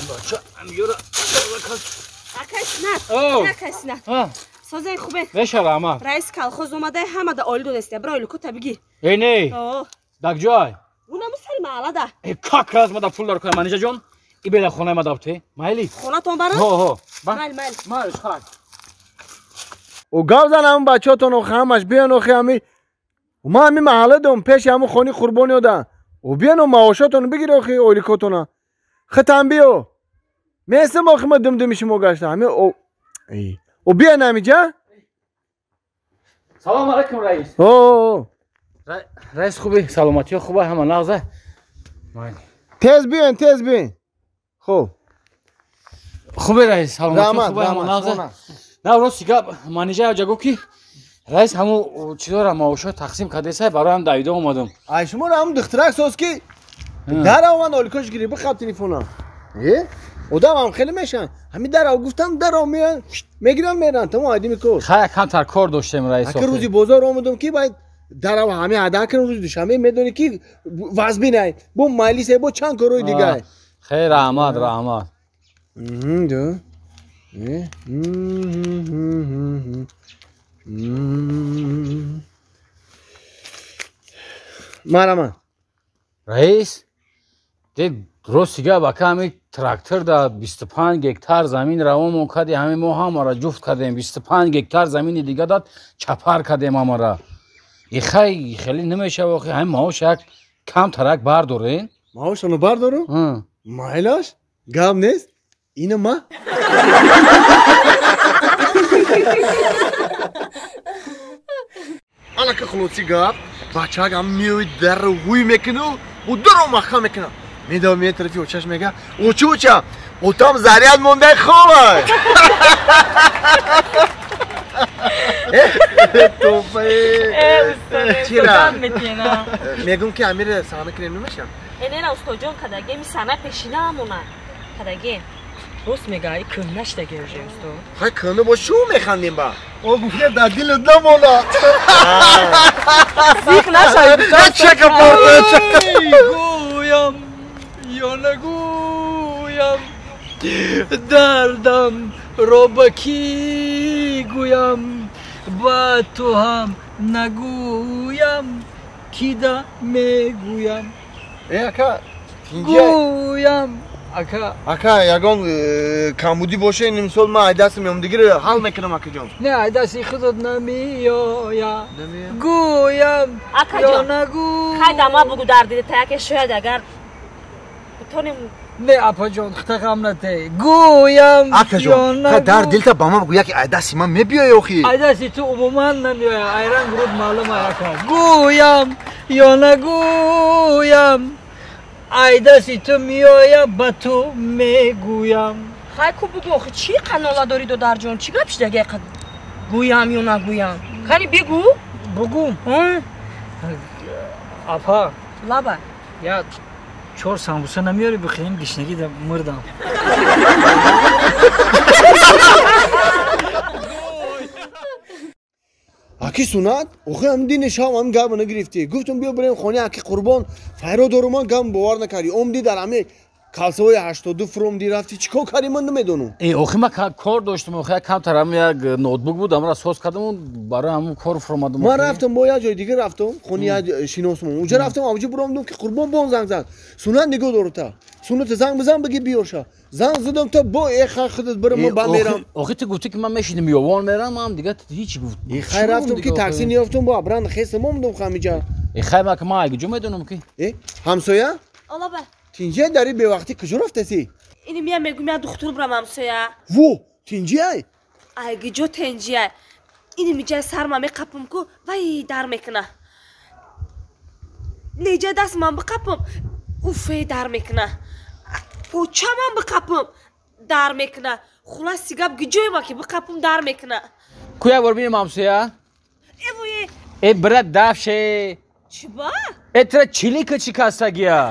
Бача, амёра. Акай Сунат, акай Сунат. Созаи хубе. Мешава ама. Раис колхоз омада ҳамада оли додеста. Бро илкота биги. Эй не. Дак ҷой. Унаму сари маҳаллада. Э как раз мада пул дар кунам Манижа ҷон. И бела хонаи мада бте. Майли. Хонатон барам? Ҳо ҳо. Майли майли. Майли хай. О гав занам бачаотон охи ҳамаш биён охи ҳами. Ма ҳами маҳалла дом пеши ҳаму хони қурбони ода. О биён маошотон бигир охи ойликотона. Хитам биё. Местам охи ма думдуми шумо гашта. Ҳами о О биён ҳамиҷа? Салом алайкум раис. О. Раис хуби, саломатиё хуба, ҳама нағза. Майли. Тез биён, тез биён. Хуб. Хуби раис, саломатиё хуба, ҳама нағза. На рости гап, Манижа ҷа гуфт ки раис ҳаму чизора маошо тақсим кардесай, бароям давида омадам. Ай шуморо ҳамун духтарак соз ки дар омад оликош гири бихаб телефона. Э? Одам ҳам хеле мешан. Ҳами дарав гуфтам дарав меян, мегирам меран, тамом айдими кор. Хай камтар кор доштем раис. Ака рӯзи бозор омадам ки баъд дарав ҳами ада кардам рӯзи душанбе медонӣ ки вазбинай. Бо майлисе бо чанд корҳои дигар. Хей раҳмат, раҳмат. Ду. Марама. Раис, де рости гап ака ҳами трактор да 25 гектар замин равонмон кардем, ҳами мо ҳамара ҷуфт кардем, 25 гектар замини дига дад чапар кардем ҳамара. Ихай хеле намешава охи ҳами маош як камтарак бардорен. Маошану бардору? Майлаш? Гап нест? Ина ма? Анака хулоси гап, бачак ҳам меои дарро ҳуй мекуну, бо дарро маҳкам мекунам. Медавам мея тарафи очаш мега, оча оча, отам заряд мондаи хобай. Чира? Мегум ки амир саҳна кунем намешам? Э не, устоҷон кадаге ми саҳна пешина ҳамона. Кадаге. Рост мега, и кӯҳна шидаге уже усто. Хай кӯҳна бо шу механдем ба. О гуфта дар дилат намона. Зиқ нашавед. Чака чака. Гӯям ё нагӯям дардам ро ба кӣ гӯям ба ту ҳам нагӯям кида мегӯям. Э ака гӯям ака. Ака ягон камбудӣ боша ин мисол ман айдасти меом дигар ҳал мекунам акаҷон. Не айдасти худат намеояд. Гӯям ё нагӯ. Хай дама бугу дар дилта яке шояд агар битонем. Не апаҷон хита ғам нате. Гӯям акаҷон хай дар дилта ба ман бугу яке айдасти ман мебиёй охи. Айдасти ту умуман намеояд. Айранг руд маълум ака. Гӯям ё нагӯям айдаси ту меояд ба ту мегӯям. Хай ку бугу охи чӣ қанола дорӣ додарҷон? Чӣ гап шидаги ака гӯям ё нагӯям? Кани бигӯ. Бугу. Апа. Лаба. Я 4 самбуса намеёри бихӯрем гишнагӣ да мурдам. Аки Сунат, охи ҳам дини шав ҳам гап нагирифтӣ. Гуфтам биё бирем хонаи аки Қурбон, файро доруман гап бовар накардӣ. Омдӣ дар ҳами калсаҳои 82 фуромдӣ рафтӣ. Чӣ кор кардӣ ман намедонам. Э охи ман кор доштам, охи камтар ҳам як ноутбук буд, ҳамра соз кардам, барои ҳамун кор фуромадам. Ман рафтам бо як ҷои дигар рафтам, хонаи як шиносмон. Унҷа рафтам, авҷа буромдам ки Қурбон бон занг зад. Сунат нигоҳ дор та. Сунат занг бизан бигӣ биёша. Занг задам та бо э хай худат бира ман ба мерам. Охи ту гуфтӣ ки ман мешинам ёвон мерам, ман дигар ҳеҷ гуфт. Э хай рафтам ки такси наёфтам, бо абран хестам омадам ҳамиҷа. Э хай ман ки ман куҷо медонам ки? Э ҳамсоя? Олаба. Тинҷия дари бевақтӣ куҷо рафтасӣ? Ини мия мегӯм я духтур бирам ҳамсоя. Во, тинҷияй? Ай куҷо тинҷияй? Ини миҷай сарма меқапам ку вай дар мекуна. Неҷа дастман биқапам уфе дар мекуна. Почаман биқапам дар мекуна. Хулоси гап куҷоема ки биқапам дар мекуна. Ку як бор бинем ҳамсоя? Эвое. Э брат дафше. Чӣ ба? Э тра чилика чӣ кастагия?